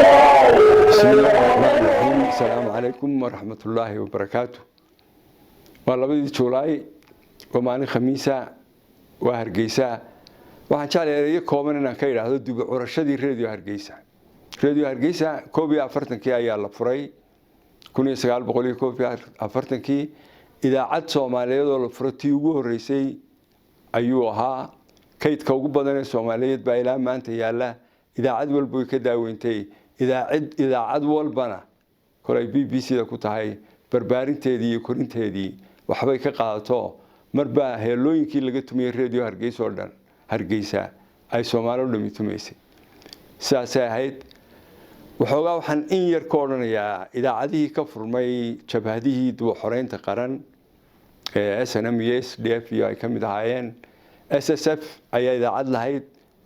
Bismillahi raxmaani raxiim. Asalaamu calaykum waraxmatullaahi wabarakaatu. Waa 2-dii Juulaay, waa maalin Khamiisa, waa Hargeysa. Waxaan jeclay ereyo kooban inaan ka idhaahdo dib u curashadii Radio Hargeysa. Radio Hargeysa 41-kii ayaa la furay, 1941-kii. Idaacad Soomaaliyeed oo la furo tii ugu horreysay ayuu ahaa. Kaydka ugu badan ee Soomaaliyeed baa ilaa maanta yaalla. Idaacad walba way ka daaweyntay, idaacad walbana kolay BBC da ku tahay barbaarinteedii iyo korinteedii waxbay ka qaadato. Marbaa heelooyinkii laga tumayay Radio Hargeysa oo dhan, Hargeysa ay Soomaali o dhami tumaysay. Sidaasay ahayd. Waxoogaa waxaan in yar ka odhanayaa idaacadihii ka furmay jabhadihii duba xoreynta qaran ee SNM iyo SDF iyo ay ka mid ahaayeen. SSF ayaa idaacad lahayd,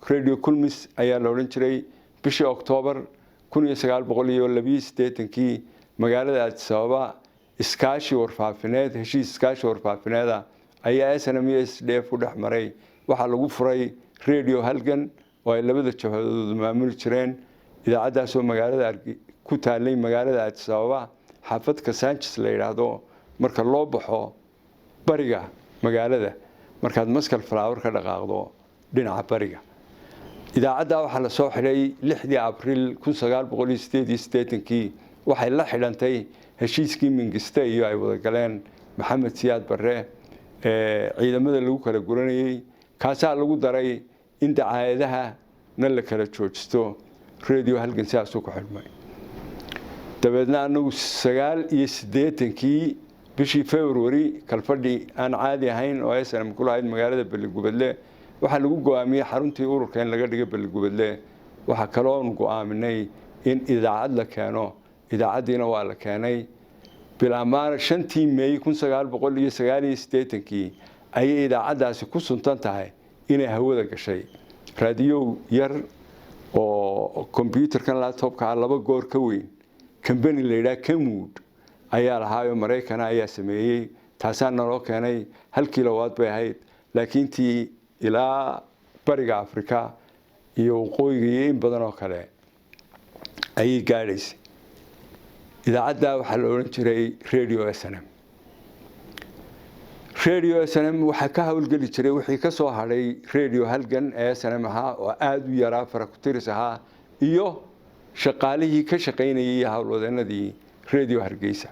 Radio Kulmis ayaa la odhan jiray. Bishii Oktoobar 1982-kii magaalada Addis Ababa iskaashi warfaafineed, heshiis iskaashi warfaafineeda ayaa SNM iyo SDF u dhex maray. Waxaa lagu furay Radio Halgan oo ay labada jabhadood maamuli jireen, idaacaddaasoo magaalada ku taalay magaalada Addis Ababa, xaafadka Sanchez la yidhaahdo, marka loo baxo bariga magaalada, markaad Maskal Flower ka dhaqaaqdo dhinaca bariga. Idaacadda waxaa la soo xidhay 6-dii Abriil 1988-kii. Waxay la xidhantay heshiiskii Mingiste iyo ay wada galeen Maxamed Siyaad Barre ee ciidamada lagu kala guranayey. Kaasaa lagu daray in dacaayadaha na la kala joojisto. Radio Halgan sidaasuu ku xidhmay. Dabeedna anagu 89-kii bishii February kalfadhi aan caadi ahayn oo SNM ku lahayd magaalada Beligubadle waxaa lagu go-aamiyey xaruntii ururka in laga dhigo Beligubadle. Waxaa kaloon go-aaminay in idaacad la keeno. Idaacaddiina waa la keenay. Bilamaana 5-tii Meey 1989-kii ayay idaacaddaasi ku suntan tahay inay hawada gashay. Raadiyow yar oo kombyuutarkan laptopka laba goor ka weyn, company la yidhaha Kenwood ayaa lahaayoo Maraykana ayaa sameeyey. Taasaa naloo keenay. 1 kilowatt bay ahayd, laakiin tii ilaa bariga Afrika iyo waqooyiga iyo in badan oo kale ayay gaadhaysay. Idaacadda waxaa la odhan jiray Radio SNM. Radio SNM waxaa ka howlgeli jiray wixii ka soo hadhay Radio Halgan ee SNM ahaa oo aada u yaraa, farakutiris ahaa, iyo shaqaalihii ka shaqaynayay iyo howlwadeenadii Radio Hargeysa.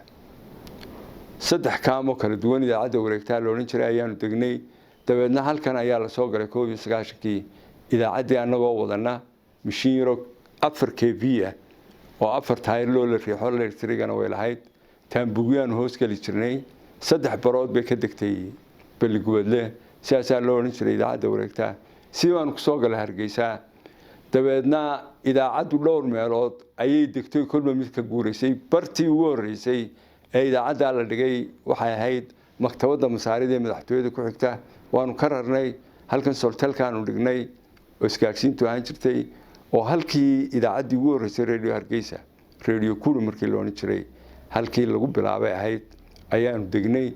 Saddex kaamoo kala duwan idaacadda wareegtaa la odhan jiray ayaanu degnay. Dabeedna halkan ayaa lasoo galay 91-kii idaacaddii annagoo wadana mishiin yaro 4 KV ah oo afar taayir loo la riixo, electrigana way lahayd. Taambugyaanu hoos geli jirnay. Saddex barood bay ka degtay Beligubadle. Sidaasaa loo odhan jiray idaacadda wareegtaa. Si baanu kusoo galay Hargeysa. Dabeedna idaacaddu dhowr meelood ayay degtay, kolba mid ka guuraysay. Bartii ugu horreysay ee idaacaddaa la dhigay waxay ahayd maktabadda Masaarida ee madaxtooyada ku xigta. Waanu ka rarnay, halkan Soltelkaanu dhignay oo isgaadhsiintu ahaan jirtay, oo halkii idaacaddii ugu horreysay Radio Hargeysa, Radio Kuri markii la odhan jiray, halkii lagu bilaabay ahayd ayaanu degnay.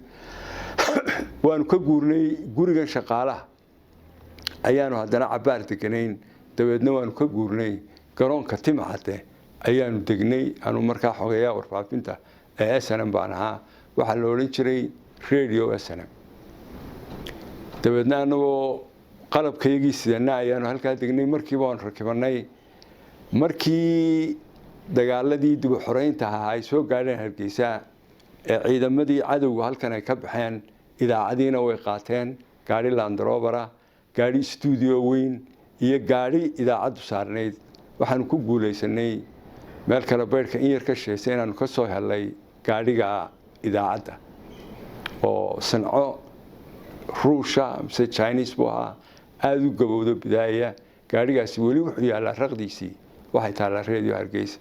Waanu ka guurnay, gurigan shaqaalaha ayaanu haddana cabbaar deganayn. Dabeedna waanu ka guurnay, garoonka Timcadde ayaanu degnay. Anu markaa xogeeyaha warfaafinta ee SNM baan ahaa. Waxaa la odhan jiray Radio SNM. Dabeedna anagoo qalabkaygii sidana ayaanu halkaa degnay. Markiiba waanu rakibanay. Markii dagaaladii dib u xoreynta ahaa ay soo gaadheen Hargeysa ee ciidamadii cadowga halkan ay ka baxeen, idaacadiina way qaateen, gaadhi Land Rovera, gaadhi stuudio weyn iyo gaadhi idaacaddu saarnayd. Waxaanu ku guulaysanay meel kale baydhka in yar ka sheysay inaanu ka soo helay gaadhiga idaacadda oo sanco Ruusha mise Chinese buu ahaa, aada u gabowdo bidaaya. Gaadhigaasi weli wuxuu yaallaa, raqdiisii waxay taallaa Radio Hargeysa.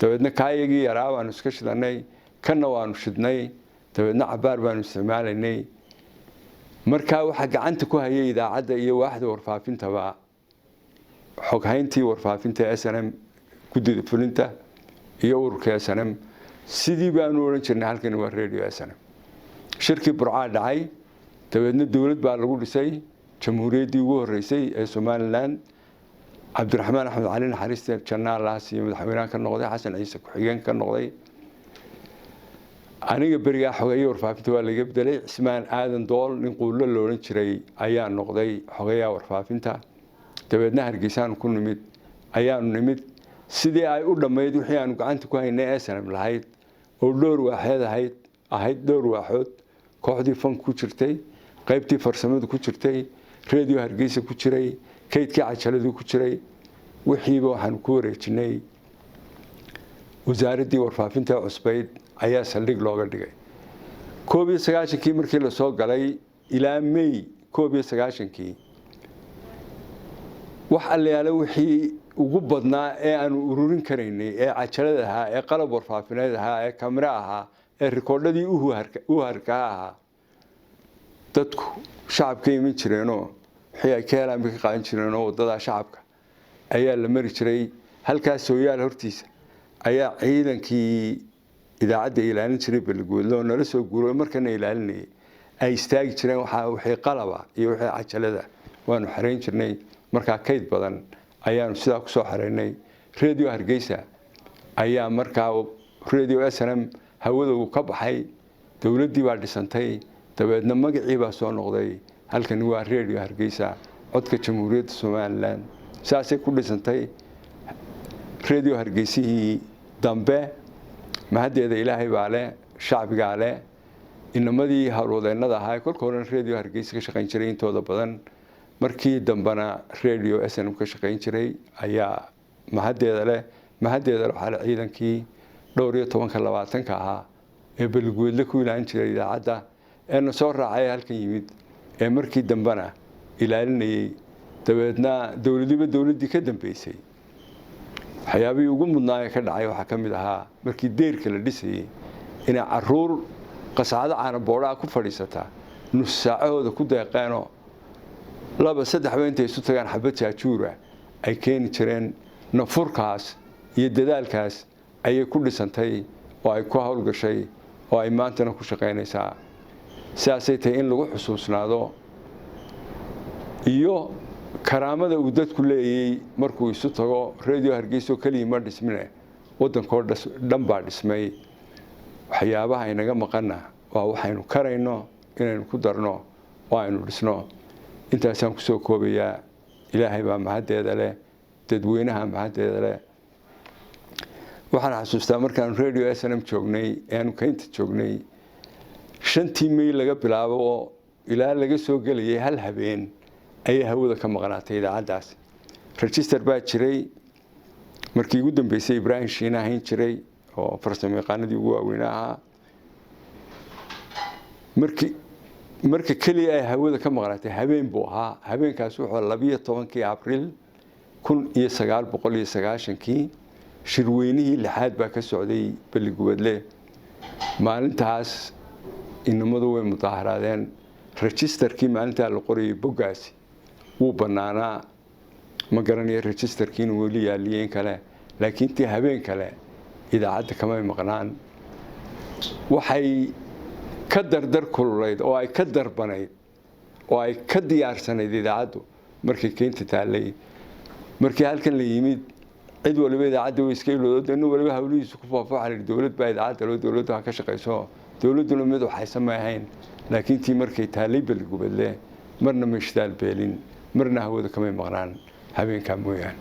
Dabeedna kaayagii yaraa baanu iska shidanay, kanna waanu shidnay. Dabeedna cabbaar baanu isticmaalaynay. Markaa waxaa gacanta ku hayay idaacadda iyo waaxda warfaafintaba xoghayntii warfaafinta SNM, guddida fulinta iyo ururka SNM. Sidii baanu odhan jirnay, halkani waa Radio SNM. Shirkii Burcaa dhacay, dabeedna dowlad baa lagu dhisay, jamhuuriyaddii ugu horreysay ee Somaliland. Cabdiraxmaan Axmed Cali, naxariista janna Allaha siiyo, madaxweynaha ka noqday, Xasan Ciise ku-xigeen ka noqday. Aniga berigaa xogeeye warfaafinta waa laga bedelay. Cismaan Aadan Dool, nin Quullo la odhan jiray, ayaa noqday xogeyaha warfaafinta. Dabeedna Hargeysaanu ku nimid, ayaanu nimid. Sidii ay u dhammayd wixii aanu gacanta ku haynay SNM lahayd oo dhowr waaxeed ahayd, dhowr waaxood: kooxdii fank ku jirtay, qaybtii farsamadu ku jirtay, Radio Hargeysa ku jiray, kaydkii cajaladu ku jiray, wixiiba waxaanu ku wareejinay wasaaraddii warfaafinta cusbayd ayaa saldhig looga dhigay. 91-kii markii lasoo galay, ilaa May 91-kii, wax allayaale wixii ugu badnaa ee aanu ururin karaynay ee cajalad ahaa, ee qalab warfaafineed ahaa, ee kamiro ahaa, ee rikoodhadii uharkaa ahaa, dadku shacabka iman jireenoo wixii ay ka helaan bay ka qaadan jireenoo waddadaa shacabka ayaa la mari jiray. Halkaas Sooyaal hortiisa ayaa ciidankii idaacadda ilaalin jiray Baliguudle oo nala soo guuro markana ilaalinayay ay istaagi jireen. Waxaa wixii qalaba iyo wixii cajalada waanu xarayn jirnay. Markaa kayd badan ayaanu sidaa kusoo xaraynay. Radio Hargeysa ayaa markaa, Radio SNM hawada uu ka baxay, dowladdii baa dhisantay, dabeedna magacii baa soo noqday. Halkani waa Radio Hargeysa, codka Jamhuuriyadda Somaliland. Saasay ku dhisantay Radio Hargeysihii dambe. Mahaddeeda Ilaahay baa leh, shacbigaa leh, inamadii howlwadeennada ahaa kolka horena Radio Hargeysa ka shaqayn jiray intooda badan, markii dambena Radio SNM ka shaqayn jiray ayaa mahaddeeda leh. Mahaddeeda waxaa le ciidankii dhowr iyo tobanka, 20-ka ahaa ee Baliguweedle ku ilaalin jiray idaacadda, ee na soo raacay, halkan yimid, ee markii dambena ilaalinayay. Dabeedna dowladiba dowladdii ka dambeysay waxyaabihii ugu mudnaa ee ka dhacay waxaa ka mid ahaa markii deyrka la dhisayey inay caruur qasacado caanaboodhaa ku fadhiisataa nus saacahooda ku deeqeenoo laba saddexba intay isu tagaan xabad jaajuura ay keeni jireen. Nafurkaas iyo dadaalkaas ayay ku dhisantay oo ay ku howlgashay oo ay maantana ku shaqaynaysaa. Sidaasay tahay in lagu xusuusnaado iyo karaamada uu dadku leeyey markuu isu tago. Radio Hargeysa oo keligii ma dhismine, waddankoo dhan baa dhismay. Waxyaabaha inaga maqanna waa waxaynu karayno inaynu ku darno oo aynu dhisno. Intaasaan kusoo koobayaa. Ilaahay baa mahaddeeda leh, dadweynaha mahaddeeda leh. Waxaan xasuustaa markaanu Radio SNM joognay ee aanu kaynta joognay, 5-tii May laga bilaabo oo ilaa laga soo gelayay, hal habeen ayay hawada ka maqnaatay idaacaddaas. Register baa jiray. Markii ugu dambeysay Ibraahim Shiina hayn jiray oo farsamo yaqaanadii ugu waaweynaa ahaa. Marka keliya ay hawada ka maqnaatay habeen buu ahaa. Habeenkaas wuxuu 12-kii Abriil 1990-kii. Shirweynihii lixaad baa ka socday Balligubadle maalintaas. Inamadu way mudaaharaadeen. Registerkii maalintaa la qorayay boggaasi wuu bannaanaa. Ma garanayo registerkii inuu weli yaaliye in kale, laakiin tii habeen kale idaacadda kamay maqnaan. Waxay ka dardar kululayd oo ay ka darbanayd oo ay ka diyaarsanayd idaacaddu markay keynta taallay. Markii halkan la yimid, cid waliba idaacadda way iska ilowdo, nin waliba hawlihiisu ku faafo. Waxaa la yidhi dowlad baa idaacadda loo, dowladdu ha ka shaqayso. Dowladduna mid waxaysa ma ahayn, laakiin tii markay taallay Balligubadle marna ma ishdaal beelin, marna hawada kamay maqnaan habeenkaa mooyaane.